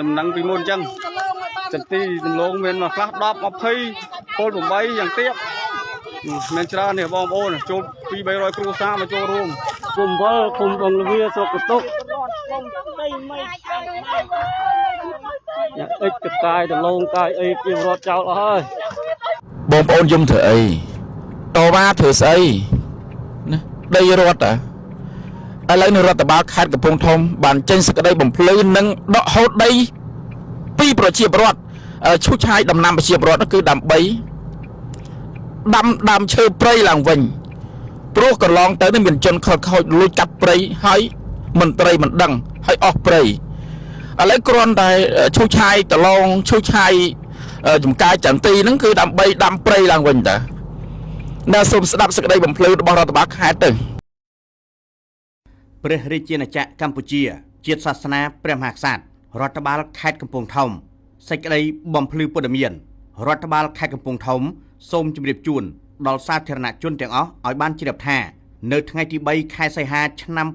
ដំណឹងពីមុនអញ្ចឹងចន្ទីដំឡូងមានមកខ្លះ10 20ពល8យ៉ាងទៀតមានច្រើននេះបងប្អូនចូល2 300គ្រួសារមកចូលរួមគុំវិលគុំបឹងលវាស្រុកកតុកយ៉ាងអិចកកាយដលងកាយអីពីរត់ចោលអស់ហើយ បងប្អូនយំធ្វើអីតវ៉ាធ្វើស្អីណាដីរដ្ឋអាឥឡូវនៅរដ្ឋបាលខេត្តកំពង់ធំបានចេញសេចក្តីបំភ្លឺនិងដកហូតដីពីប្រជាពលរដ្ឋឈូសឆាយដំណាំប្រជាពលរដ្ឋនោះគឺដើម្បីដាំដើមឈើព្រៃឡើងវិញព្រោះកន្លងទៅនេះមានជនខិលខូចលួចកាប់ព្រៃហើយមន្ត្រីមិនដឹងហើយអស់ព្រៃឥឡូវគ្រាន់តែឈូសឆាយដលងឈូសឆាយ ចំការចន្ទីហ្នឹងគឺដើម្បីដាំព្រៃឡើងវិញតានៅសូមស្ដាប់សេចក្តីបំភ្លឺរបស់រដ្ឋបាលខេត្តទៅ ព្រះរាជាណាចក្រកម្ពុជា ជាតិសាសនាព្រះមហាក្សត្ររដ្ឋបាលខេត្តកំពង់ធំសេចក្តីបំភ្លឺព័ត៌មានរដ្ឋបាលខេត្តកំពង់ធំសូមជម្រាបជូនដល់សាធារណជនទាំងអស់ឲ្យបានជ្រាបថា នៅថ្ងៃទី3ខែសីហាឆ្នាំ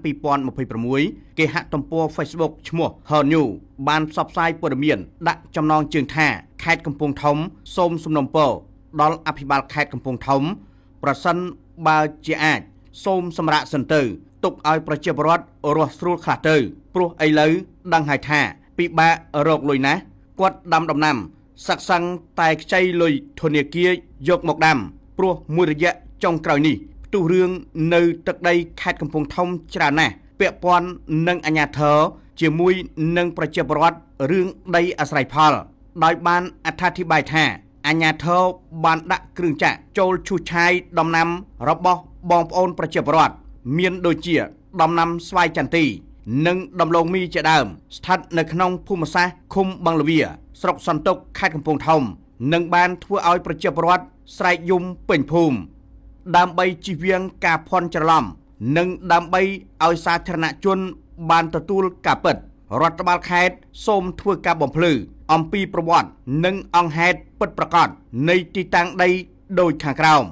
2026គេហទំព័រ Facebook ឈ្មោះ Her New បានផ្សព្វផ្សាយព័ត៌មានដាក់ចំណងជើងថាខេត្តកំពង់ធំសូមសំណូមពរដល់អភិបាលខេត្តកំពង់ធំ ប្រសិនបើជាអាច សូមសម្រាកសិនទៅទុកឲ្យប្រជាពលរដ្ឋរស់ស្រួលខ្លះទៅ ព្រោះឥឡូវដឹងហើយថា ពិបាករកលុយណាស់គាត់ដាំដំណាំ សាក់សឹងតែខ្ចីលុយធនាគារយកមកដាំ ព្រោះមួយរយៈចុងក្រោយនេះផ្ទុះរឿងនៅទឹកដីខេត្តកំពង់ធំច្រើនណាស់ពាក់ព័ន្ធនឹងអាជ្ញាធរជាមួយនឹងប្រជាពលរដ្ឋរឿងដីអាស្រ័យផល ដោយបានអត្ថាធិប្បាយថាអាជ្ញាធរបានដាក់គ្រឿងចាក់ចូលឈូសឆាយដំណាំរបស់បងប្អូនប្រជាពលរដ្ឋមានដូចជា ដំណាំស្វាយចន្ទី និងដំឡូងមីជាដើម ស្ថិតនៅក្នុងភូមិសាស្ត្រឃុំបឹងលវា ស្រុកសន្ទុកខេត្តកំពង់ធំ និងបានធ្វើឲ្យប្រជាពលរដ្ឋស្រែកយំពេញភូមិដើម្បីជៀសវាងការភ័ន្តច្រឡំនិងដើម្បីឲ្យសាធារណជនបានទទួលការពិតរដ្ឋបាលខេត្តសូមធ្វើការបំភ្លឺអំពីប្រវត្តិនិងអង្គហេតុពិតប្រាកដនៃទីតាំងដីដូចខាងក្រោម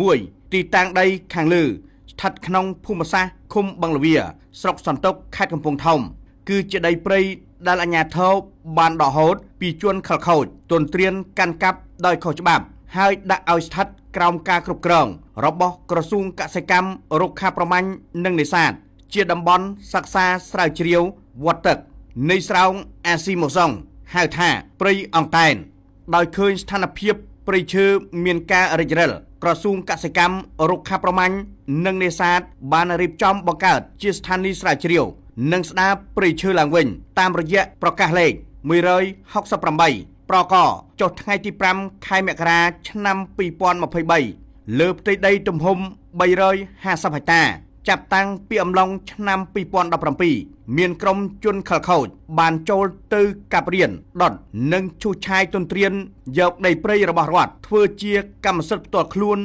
1ទីតាំងដីខាងលើស្ថិតក្នុងភូមិសាស្ត្រឃុំបឹងលវា ស្រុកសន្ទុកខេត្តកំពង់ធំ គឺជាដីព្រៃដែលអាជ្ញាធរបានដកហូតពីជនខិលខូចទន្ទ្រានកាន់កាប់ដោយខុសច្បាប់ ហើយដាក់ឲ្យស្ថិតក្រោមការគ្រប់គ្រង របស់ក្រសួងកសិកម្មរុក្ខាប្រមាញ់និងនេសាទជាតំបន់សិក្សាស្រាវជ្រាវវត្តទឹកនៃស្រោងអាស៊ីម៉ូសុងហៅថាព្រៃអង្តែន ដោយឃើញស្ថានភាពព្រៃឈើមានការរិចរិលក្រសួងកសិកម្មរុក្ខាប្រមាញ់និងនេសាទបានរៀបចំបង្កើតជាស្ថានីយ៍ស្រាវជ្រាវ និងស្ដារព្រៃឈើឡើងវិញ តាមរយៈប្រកាសលេខ168ប្រកចុះថ្ងៃទី5ខែមករាឆ្នាំ2023លើផ្ទៃដីទំហំ350ហិកតា ចាប់តាំងពីអំឡុងឆ្នាំ2017មានក្រុមជនខិលខូចបានចូលទៅកាប់រៀនដុតនិងឈូសឆាយទន្ទ្រានយកដីព្រៃរបស់រដ្ឋធ្វើជាកម្មសិទ្ធិផ្ទាល់ខ្លួន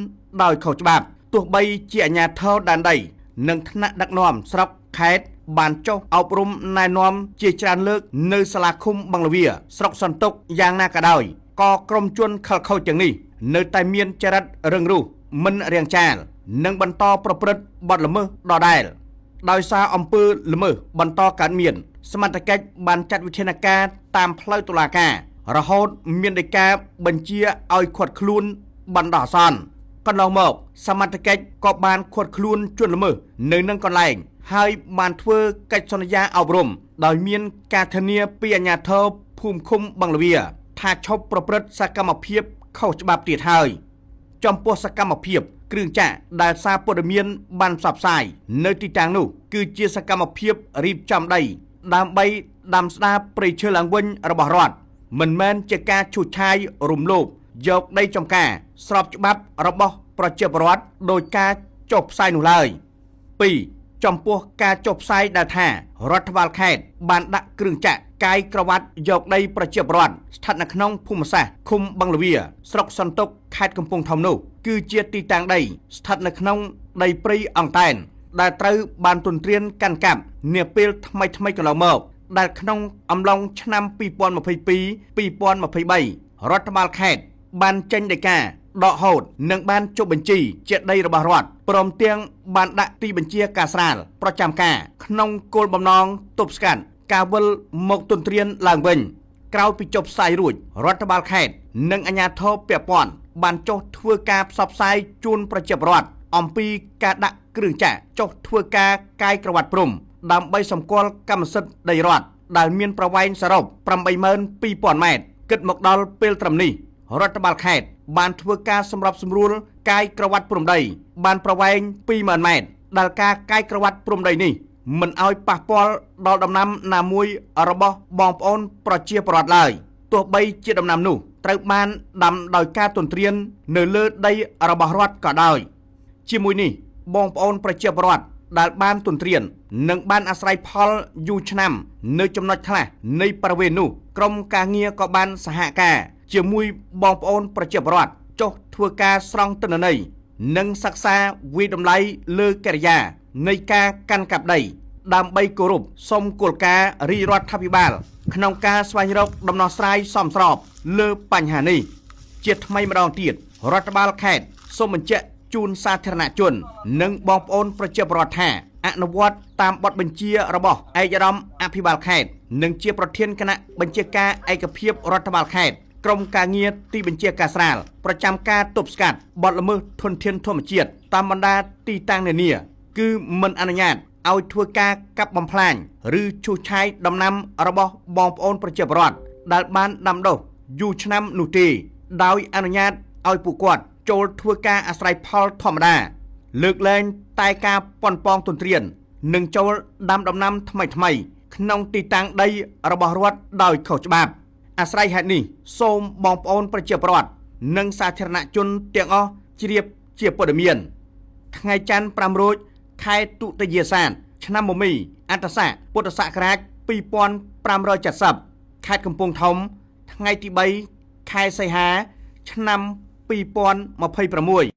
ដោយខុសច្បាប់ទោះបីជាអាជ្ញាធរដែនដី និងថ្នាក់ដឹកនាំស្រុកខេត្តបានចុះអប់រំណែនាំជាច្រើនលើកនៅសាលាឃុំបឹងលវា ស្រុកសន្ទុកយ៉ាងណាក៏ដោយក៏ក្រុមជនខិលខូចទាំងនេះនៅតែមានចរិតរឹងរូសមិនរាងចាល និងបន្តប្រព្រឹត្តបទល្មើសដដែល ដោយសារអំពើល្មើសបន្តកើតមាន សមត្ថកិច្ចបានចាត់វិធានការតាមផ្លូវតុលាការ រហូតមានដីកាបញ្ជាឲ្យឃាត់ខ្លួនបណ្ដោះអាសន្នកន្លងមក សមត្ថកិច្ចក៏បានឃាត់ខ្លួនជនល្មើសនៅនឹងកន្លែង ហើយបានធ្វើកិច្ចសន្យាអប់រំដោយមានការធានាពីអាជ្ញាធរភូមិឃុំបឹងលវា ថាឈប់ប្រព្រឹត្តសកម្មភាពខុសច្បាប់ទៀតហើយ ចំពោះសកម្មភាពគ្រឿងចាក់ដែលសារព័ត៌មានបានផ្សព្វផ្សាយនៅទីតាំងនោះគឺជាសកម្មភាពរៀបចំដី ដើម្បីដាំស្ដារព្រៃឈើឡើងវិញរបស់រដ្ឋមិនមែនជាការឈូសឆាយរំលោភយកដីចំការ ស្របច្បាប់របស់ប្រជាពលរដ្ឋដោយការចុះផ្សាយនោះឡើយ2ចំពោះការចុះផ្សាយដែលថារដ្ឋបាលខេត្តបានដាក់គ្រឿងចាក់កាយក្រវ៉ាត់យកដីប្រជាពលរដ្ឋស្ថិតនៅក្នុងភូមិសាស្ត្រឃុំបឹងលវា ស្រុកសន្ទុកខេត្តកំពង់ធំនោះគឺជាទីតាំងដីស្ថិតនៅក្នុងដីព្រៃអង្តែន ដែលត្រូវបានទន្ទ្រានកាន់កាប់នាពេលថ្មីៗកន្លងមក ដែលក្នុងអំឡុងឆ្នាំ2022 2023រដ្ឋបាលខេត្តបានចេញដីកាដកហូតនិងបានចុះបញ្ជីជាដីរបស់រដ្ឋព្រមទាំងបានដាក់ទីបញ្ជាការស្រាលប្រចាំការក្នុងគោលបំណងទប់ស្កាត់ ការវិលមកទន្ទ្រានឡើងវិញក្រោយពីចុះផ្សាយរួចរដ្ឋបាលខេត្តនិងអាជ្ញាធរពាក់ព័ន្ធបានចុះធ្វើការផ្សព្វផ្សាយជូនប្រជាពលរដ្ឋអំពីការដាក់គ្រឿងចក្រចុះធ្វើការកាយក្រវ៉ាត់ព្រំដើម្បីសម្គាល់កម្មសិទ្ធិដីរដ្ឋដែលមានប្រវែងសរុប82000ម៉ែត្រគិតមកដល់ពេលត្រឹមនេះរដ្ឋបាលខេត្តបានធ្វើការសម្របសម្រួលកាយក្រវ៉ាត់ព្រំដីបានប្រវែង20000ម៉ែត្រដែលការកាយក្រវ៉ាត់ព្រំដីនេះមិនឲ្យប៉ះពាល់ដល់ដំណាំណាមួយរបស់បងប្អូនប្រជាពលរដ្ឋឡើយទោះបីជាដំណាំនោះត្រូវបានដាំដោយការទន្ទ្រាននៅលើដីរបស់រដ្ឋក៏ដោយជាមួយនេះបងប្អូនប្រជាពលរដ្ឋដែលបានទន្ទ្រាននិងបានអាស្រ័យផលយូរឆ្នាំនៅចំណុចខ្លះនៃបរិវេណនោះក្រុមការងារក៏បានសហការជាមួយបងប្អូនប្រជាពលរដ្ឋចុះធ្វើការស្រង់ទិន្នន័យនិងសិក្សាវិតម្លៃលើកិរិយានៃការកាន់កាប់ដីដើម្បីគោរពសុំគោលការណ៍រាជរដ្ឋាភិបាលក្នុងការស្វែងរកដំណោះស្រាយសមស្របលើបញ្ហានេះជាថ្មីម្ដងទៀតរដ្ឋបាលខេត្តសូមបញ្ជាក់ជូនសាធារណជននិងបងប្អូនប្រជាពលរដ្ឋថាអនុវត្តតាមបទបញ្ជារបស់ឯកឧត្តមអភិបាលខេត្តនិងជាប្រធានគណៈបញ្ជាការឯកភាពរដ្ឋបាលខេត្តក្រុមការងារទីបញ្ជាការស្រាលប្រចាំការទប់ស្កាត់បទល្មើសធនធានធម្មជាតិតាមបណ្ដាទីតាំងនានាគឺមិនអនុញ្ញាតឲ្យធ្វើការកាប់បំផ្លាញឬឈូសឆាយដំណាំរបស់បងប្អូនប្រជាពលរដ្ឋដែលបានដាំដុះយូរឆ្នាំនោះទេដោយអនុញ្ញាតឲ្យពួកគាត់ចូលធ្វើការអាស្រ័យផលធម្មតាលើកលែងតែការប៉ុនប៉ងទន្ទ្រាននិងចូលដាំដំណាំថ្មីៗក្នុងទីតាំងដីរបស់រដ្ឋដោយខុសច្បាប់អាស្រ័យហេតុនេះសូមបងប្អូនប្រជាពលរដ្ឋនិងសាធារណជនទាំងអស់ជ្រាបជាព័ត៌មានថ្ងៃច័ន្ទ5រោចខែទុតិយាសាទឆ្នាំមមីអត្តស័កពុទ្ធសករាជ2570ខេត្តកំពង់ធំថ្ងៃទី3ខែសីហាឆ្នាំ2026។